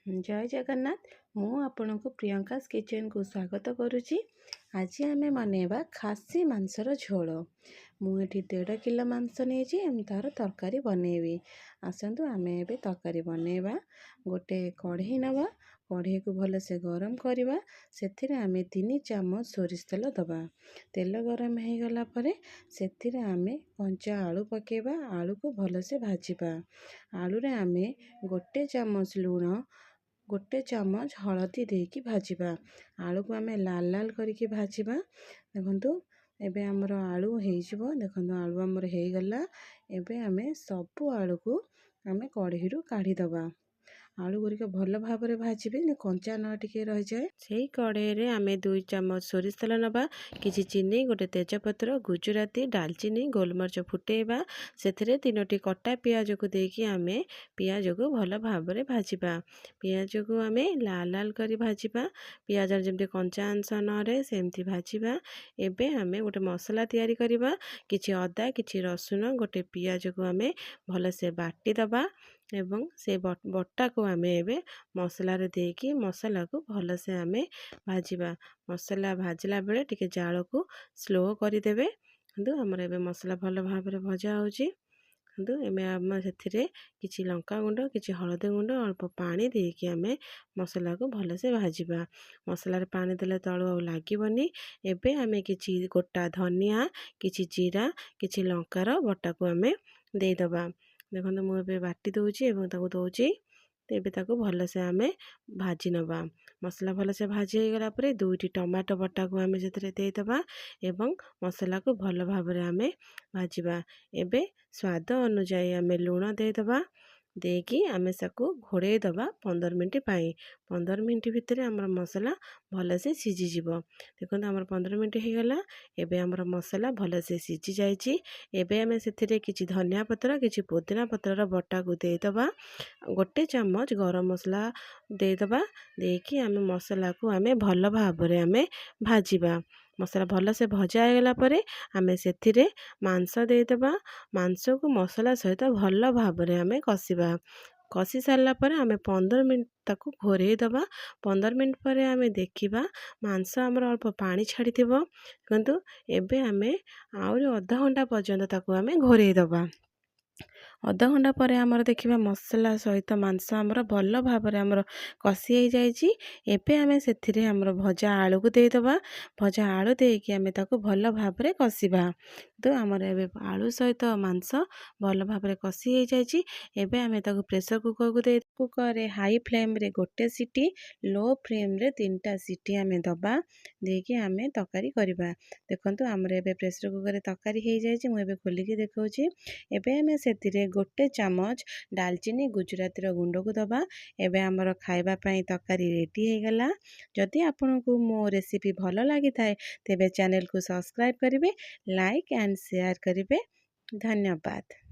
ଜୟ ଜଗନ୍ନାଥ। ମୁଁ ଆପଣଙ୍କୁ ପ୍ରିୟଙ୍କାସ୍ କିଚେନ୍କୁ ସ୍ୱାଗତ କରୁଛି। ଆଜି ଆମେ ବନେଇବା ଖାସି ମାଂସର ଝୋଳ। ମୁଁ ଏଠି 1.5 କିଲୋ ମାଂସ ନେଇଛି, ମୁଁ ତା'ର ତରକାରୀ ବନେଇବି। ଆସନ୍ତୁ, ଆମେ ଏବେ ତରକାରୀ ବନେଇବା। ଗୋଟେ କଢ଼େଇ ନେବା, କଢ଼େଇକୁ ଭଲସେ ଗରମ କରିବା। ସେଥିରେ ଆମେ 3 ଚାମଚ ସୋରିଷ ତେଲ ଦେବା। ତେଲ ଗରମ ହେଇଗଲା ପରେ ସେଥିରେ ଆମେ କଞ୍ଚା ଆଳୁ ପକାଇବା। ଆଳୁକୁ ଭଲସେ ଭାଜିବା। ଆଳୁରେ ଆମେ 1 ଚାମଚ ଲୁଣ, 1 ଚାମଚ ହଳଦୀ ଦେଇକି ଭାଜିବା। ଆଳୁକୁ ଆମେ ଲାଲ ଲାଲ କରିକି ଭାଜିବା। ଦେଖନ୍ତୁ, ଏବେ ଆମର ଆଳୁ ହେଇଯିବ। ଦେଖନ୍ତୁ, ଆଳୁ ଆମର ହେଇଗଲା। ଏବେ ଆମେ ସବୁ ଆଳୁକୁ ଆମେ କଢ଼େଇରୁ କାଢ଼ିଦେବା। ଆଳୁ ଗୁଡ଼ିକ ଭଲ ଭାବରେ ଭାଜିବେ, କଞ୍ଚା ନ ଟିକେ ରହିଯାଏ। ସେଇ କଢ଼େଇରେ ଆମେ 2 ଚାମଚ ସୋରିଷ ତେଲ ନେବା, କିଛି ଚିନି, ଗୋଟେ ତେଜପତ୍ର, ଗୁଜୁରାତି, ଡାଲଚିନି, ଗୋଲମରିଚ ଫୁଟେଇବା। ସେଥିରେ ତିନୋଟି କଟା ପିଆଜକୁ ଦେଇକି ଆମେ ପିଆଜକୁ ଭଲ ଭାବରେ ଭାଜିବା। ପିଆଜକୁ ଆମେ ଲାଲ ଲାଲ କରି ଭାଜିବା। ପିଆଜର ଯେମିତି କଞ୍ଚା ଅଂଶ ନ ରହେ, ସେମିତି ଭାଜିବା। ଏବେ ଆମେ ଗୋଟେ ମସଲା ତିଆରି କରିବା। କିଛି ଅଦା, କିଛି ରସୁଣ, ଗୋଟେ ପିଆଜକୁ ଆମେ ଭଲସେ ବାଟିଦେବା ଏବଂ ସେ ବଟାକୁ ଆମେ ଏବେ ମସଲାରେ ଦେଇକି ମସଲାକୁ ଭଲସେ ଆମେ ଭାଜିବା। ମସଲା ଭାଜିଲା ବେଳେ ଟିକେ ଜାଳକୁ ସ୍ଲୋ କରିଦେବେ। କିନ୍ତୁ ଆମର ଏବେ ମସଲା ଭଲ ଭାବରେ ଭଜା ହେଉଛି। କିନ୍ତୁ ଏବେ ଆମେ ସେଥିରେ କିଛି ଲଙ୍କା ଗୁଣ୍ଡ, କିଛି ହଳଦୀ ଗୁଣ୍ଡ, ଅଳ୍ପ ପାଣି ଦେଇକି ଆମେ ମସଲାକୁ ଭଲସେ ଭାଜିବା। ମସଲାରେ ପାଣି ଦେଲେ ତଳୁ ଆଉ ଲାଗିବନି। ଏବେ ଆମେ କିଛି ଗୋଟା ଧନିଆ, କିଛି ଜିରା, କିଛି ଲଙ୍କାର ବଟାକୁ ଆମେ ଦେଇଦେବା। ଦେଖନ୍ତୁ, ମୁଁ ଏବେ ବାଟି ଦେଉଛି ଏବଂ ତାକୁ ଦେଉଛି। ଏବେ ତାକୁ ଭଲସେ ଆମେ ଭାଜି ନେବା। ମସଲା ଭଲସେ ଭାଜି ହେଇଗଲା ପରେ ଦୁଇଟି ଟମାଟୋ ବଟାକୁ ଆମେ ସେଥିରେ ଦେଇଦେବା ଏବଂ ମସଲାକୁ ଭଲ ଭାବରେ ଆମେ ଭାଜିବା। ଏବେ ସ୍ୱାଦ ଅନୁଯାୟୀ ଆମେ ଲୁଣ ଦେଇଦେବା। ଦେଇକି ଆମେ ତାକୁ ଘୋଡ଼େଇ ଦେବା 15 ମିନିଟ୍ ପାଇଁ। 15 ମିନିଟ୍ ଭିତରେ ଆମର ମସଲା ଭଲସେ ସିଝିଯିବ। ଦେଖନ୍ତୁ, ଆମର 15 ମିନିଟ୍ ହେଇଗଲା। ଏବେ ଆମର ମସଲା ଭଲସେ ସିଝି ଯାଇଛି। ଏବେ ଆମେ ସେଥିରେ କିଛି ଧନିଆ ପତ୍ର, କିଛି ପୋଦିନା ପତ୍ରର ବଟାକୁ ଦେଇଦେବା। 1 ଚାମଚ ଗରମ ମସଲା ଦେଇଦେବା। ଦେଇକି ଆମେ ମସଲାକୁ ଆମେ ଭଲ ଭାବରେ ଆମେ ଭାଜିବା। ମସଲା ଭଲସେ ଭଜା ହେଇଗଲା ପରେ ଆମେ ସେଥିରେ ମାଂସ ଦେଇଦେବା। ମାଂସକୁ ମସଲା ସହିତ ଭଲ ଭାବରେ ଆମେ କଷିବା। କଷି ସାରିଲା ପରେ ଆମେ 15 ମିନିଟ୍ ତାକୁ ଘୋଡ଼େଇ ଦେବା। 15 ମିନିଟ୍ ପରେ ଆମେ ଦେଖିବା, ମାଂସ ଆମର ଅଳ୍ପ ପାଣି ଛାଡ଼ିଥିବ। କିନ୍ତୁ ଏବେ ଆମେ ଆହୁରି ଅଧଘଣ୍ଟା ପର୍ଯ୍ୟନ୍ତ ତାକୁ ଆମେ ଘୋଡ଼େଇ ଦେବା। ଅଧଘଣ୍ଟା ପରେ ଆମର ଦେଖିବା, ମସଲା ସହିତ ମାଂସ ଆମର ଭଲ ଭାବରେ ଆମର କଷି ହେଇଯାଇଛି। ଏବେ ଆମେ ସେଥିରେ ଆମର ଭଜା ଆଳୁକୁ ଦେଇଦେବା। ଭଜା ଆଳୁ ଦେଇକି ଆମେ ତାକୁ ଭଲ ଭାବରେ କଷିବା। ତ ଆମର ଏବେ ଆଳୁ ସହିତ ମାଂସ ଭଲ ଭାବରେ କଷି ହେଇଯାଇଛି। ଏବେ ଆମେ ତାକୁ ପ୍ରେସର କୁକରକୁ ଦେଇ କୁକରରେ ହାଇ ଫ୍ଲେମ୍ରେ ଗୋଟେ ସିଟି, ଲୋ ଫ୍ଲେମ୍ରେ ତିନିଟା ସିଟି ଆମେ ଦେବା। ଦେଇକି ଆମେ ତରକାରୀ କରିବା। ଦେଖନ୍ତୁ, ଆମର ଏବେ ପ୍ରେସର କୁକରରେ ତରକାରୀ ହେଇଯାଇଛି। ମୁଁ ଏବେ ଖୋଲିକି ଦେଖାଉଛି। ଏବେ ଆମେ ସେଥିରେ 1 ଚାମଚ ଡାଲଚିନି, ଗୁଜୁରାତିର ଗୁଣ୍ଡକୁ ଦେବା। ଏବେ ଆମର ଖାଇବା ପାଇଁ ତରକାରୀ ରେଡ଼ି ହେଇଗଲା। ଯଦି ଆପଣଙ୍କୁ ମୋ ରେସିପି ଭଲ ଲାଗିଥାଏ, ତେବେ ଚ୍ୟାନେଲକୁ ସବସ୍କ୍ରାଇବ୍ କରିବେ, ଲାଇକ୍ ଆଣ୍ଡ ସେୟାର କରିବେ। ଧନ୍ୟବାଦ।